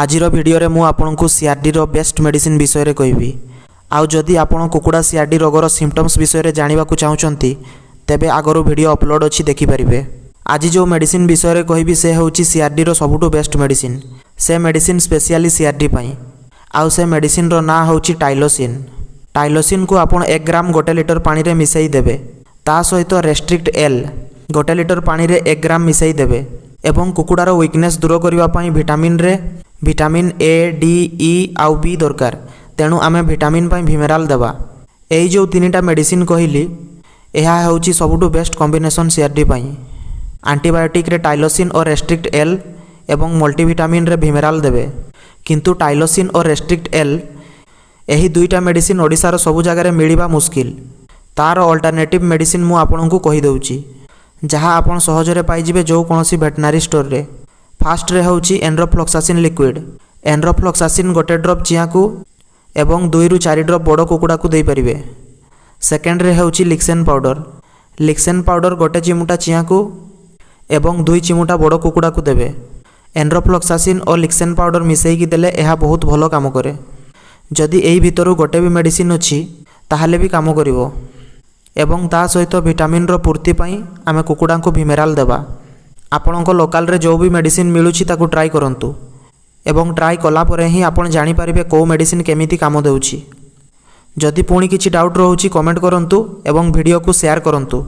ଆଜିର ଭିଡ଼ିଓରେ ମୁଁ ଆପଣଙ୍କୁ ସିଆର୍ଡିର ବେଷ୍ଟ ମେଡ଼ିସିନ ବିଷୟରେ କହିବି। ଆଉ ଯଦି ଆପଣ କୁକୁଡ଼ା ସିଆର୍ଡି ରୋଗର ସିମ୍ପଟମ୍ସ ବିଷୟରେ ଜାଣିବାକୁ ଚାହୁଁଛନ୍ତି, ତେବେ ଆଗରୁ ଭିଡ଼ିଓ ଅପଲୋଡ଼ ଅଛି, ଦେଖିପାରିବେ। ଆଜି ଯେଉଁ ମେଡ଼ିସିନ ବିଷୟରେ କହିବି, ସେ ହେଉଛି ସିଆର୍ଡିର ସବୁଠୁ ବେଷ୍ଟ ମେଡ଼ିସିନ। ସେ ମେଡ଼ିସିନ ସ୍ପେସିଆଲି ସିଆର୍ଡି ପାଇଁ। ଆଉ ସେ ମେଡ଼ିସିନର ନାଁ ହେଉଛି ଟାଇଲୋସିନ୍। ଟାଇଲୋସିନ୍କୁ ଆପଣ 1 ଗ୍ରାମ 1 ଲିଟର ପାଣିରେ ମିଶାଇ ଦେବେ। ତା ସହିତ ରେଷ୍ଟ୍ରିକ୍ଟ ଏଲ୍ 1 ଲିଟର ପାଣିରେ 1 ଗ୍ରାମ ମିଶାଇ ଦେବେ ଏବଂ କୁକୁଡ଼ାର ୱିକନେସ୍ ଦୂର କରିବା ପାଇଁ ଭିଟାମିନ୍ରେ ଭିଟାମିନ୍ ଏ, ଡି, ଇ ଆଉ ବି ଦରକାର। ତେଣୁ ଆମେ ଭିଟାମିନ୍ ପାଇଁ ଭିମେରାଲ ଦେବା। ଏଇ ଯେଉଁ ତିନିଟା ମେଡ଼ିସିନ କହିଲି, ଏହା ହେଉଛି ସବୁଠୁ ବେଷ୍ଟ କମ୍ବିନେସନ୍ ସିଆର୍ଡି ପାଇଁ। ଆଣ୍ଟିବାୟୋଟିକ୍ରେ ଟାଇଲୋସିନ୍ ଓ ରେଷ୍ଟ୍ରିକ୍ଟ ଏଲ୍ ଏବଂ ମଲ୍ଟିଭିଟାମିନ୍ରେ ଭିମେରାଲ ଦେବେ। କିନ୍ତୁ ଟାଇଲୋସିନ୍ ଓ ରେଷ୍ଟ୍ରିକ୍ଟ ଏଲ୍, ଏହି ଦୁଇଟା ମେଡ଼ିସିନ ଓଡ଼ିଶାର ସବୁ ଜାଗାରେ ମିଳିବା ମୁସ୍କିଲ। ତା'ର ଅଲ୍ଟରନେଟିଭ୍ ମେଡ଼ିସିନ ମୁଁ ଆପଣଙ୍କୁ କହିଦେଉଛି, ଯାହା ଆପଣ ସହଜରେ ପାଇଯିବେ ଯେଉଁ କୌଣସି ଭେଟନାରୀ ଷ୍ଟୋରରେ। ଫାର୍ଷ୍ଟରେ ହେଉଛି ଏନରୋଫ୍ଲୋକ୍ସାସିନ୍ ଲିକ୍ୱିଡ଼। ଏନରୋଫ୍ଲୋକ୍ସାସିନ୍ 1 ଡ୍ରପ୍ ଚିଆଁକୁ ଏବଂ 2ରୁ 4 ଡ୍ରପ୍ ବଡ଼ କୁକୁଡ଼ାକୁ ଦେଇପାରିବେ। ସେକେଣ୍ଡରେ ହେଉଛି ଲିକ୍ସେନ୍ ପାଉଡ଼ର। ଲିକ୍ସେନ୍ ପାଉଡ଼ର 1 ଚିମୁଟା ଚିଆଁକୁ ଏବଂ 2 ଚିମୁଟା ବଡ଼ କୁକୁଡ଼ାକୁ ଦେବେ। ଏନରୋଫ୍ଲୋକ୍ସାସିନ୍ ଓ ଲିକ୍ସେନ୍ ପାଉଡ଼ର ମିଶାଇକି ଦେଲେ ଏହା ବହୁତ ଭଲ କାମ କରେ। ଯଦି ଏଇ ଭିତରୁ ଗୋଟେ ବି ମେଡ଼ିସିନ ଅଛି, ତାହେଲେ ବି କାମ କରିବ। ଏବଂ ତା ସହିତ ଭିଟାମିନ୍ର ପୂର୍ତ୍ତି ପାଇଁ ଆମେ କୁକୁଡ଼ାଙ୍କୁ ଭିମେରାଲ ଦେବା। ଆପଣଙ୍କ ଲୋକାଲରେ ଯେଉଁ ବି ମେଡ଼ିସିନ ମିଳୁଛି, ତାକୁ ଟ୍ରାଏ କରନ୍ତୁ ଏବଂ ଟ୍ରାଏ କଲା ପରେ ହିଁ ଆପଣ ଜାଣିପାରିବେ କେଉଁ ମେଡ଼ିସିନ କେମିତି କାମ ଦେଉଛି। ଯଦି ପୁଣି କିଛି ଡାଉଟ୍ ରହୁଛି, କମେଣ୍ଟ କରନ୍ତୁ ଏବଂ ଭିଡ଼ିଓକୁ ସେୟାର କରନ୍ତୁ।